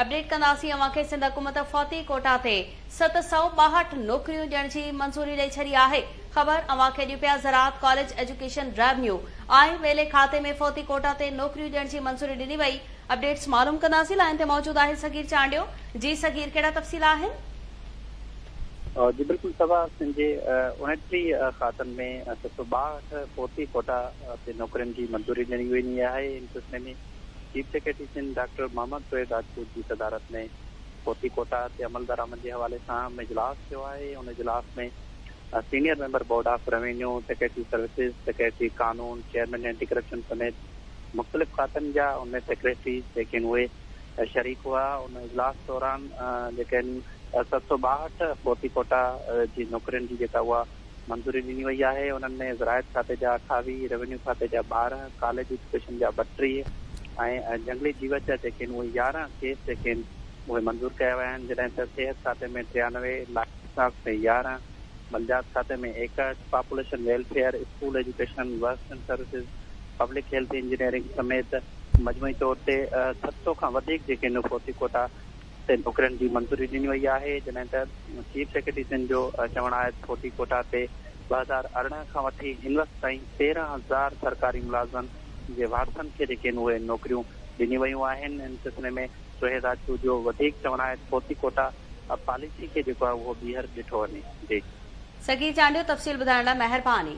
Update ڪنداسين اوهان کي سنڌ حڪومت فوتي ڪوٽا تي 762 نوڪريون ڏيڻ جي منظوري ڏئي ڇڏي آهي خبر اوهان کي ڏيون پيا زراعت ڪاليج ايجوڪيشن ريونيو ۽ ٻيلي کاتي ۾ فوتي ڪوٽا تي نوڪريون ڏيڻ جي منظوري ڏني وئي اپڊيٽس معلوم ڪنداسين لائين تي موجود آهي صغير چانڊيو جي صغير ڪهڙا تفصيل آهن. جي بلڪل صبا سنڌ جي 29 کاتن ۾ 762 فوتي ڪوٽا تي نوڪرين جي منظوري ڏني وئي آهي ان سلسلي ۾ chief secretary Sindh doctor Muhammad Sohail Rajput جي صدارت ۾ فوتي ڪوٽا تي عملدرآمد جي حوالي سان اهم اجلاس ٿيو آهي ان اجلاس ۾ senior member board of revenue, secretary services, secretary قانون، چيئرمين اينٽي ڪرپشن سميت مختلف کاتن جا ان ۾ سيڪريٽريز جيڪي آهن اهي شريڪ هئا ان اجلاس دوران جيڪي آهن 762 فوتي ڪوٽا جي نوڪرين جي جيڪا اها منظوري ڏني وئي آهي، انهن ۾ زراعت کاتي جا 28، روينيو کاتي جا 12، ڪاليج ايجوڪيشن جا 32 ۽ جهنگلي جيوت جا جيڪي آهن اهي 11 ڪيس جيڪي آهن اهي منظور ڪيا ويا آهن، جڏهن ته صحت کاتي ۾ 93، لائيو اسٽاڪ ۾ 11، بلديات کاتي ۾ 61، population welfare, school education, works and services, public health engineering سميت مجموعي طور تي 700 کان وڌيڪ جيڪي آهن فوتي ڪوٽا تي نوڪرين جي منظوري ڏني وئي آهي، جڏهن ته چيف سيڪريٽري سنڌ جو چوڻ آهي ته فوتي ڪوٽا تي 2018 کان وٺي هن وقت تائين 13 هزار سرڪاري ملازمن جي وارثن کي جيڪي آهن اهي نوڪريون ڏنيون ويون آهن، ان سلسلي ۾ سهيل راجپوت جو وڌيڪ چوڻ آهي ته فوتي ڪوٽا پاليسي کي جيڪو آهي اهو ٻيهر ڏٺو وڃي. جي. صغير چانڊيو تفصيل ٻڌائڻ لاء مهرباني.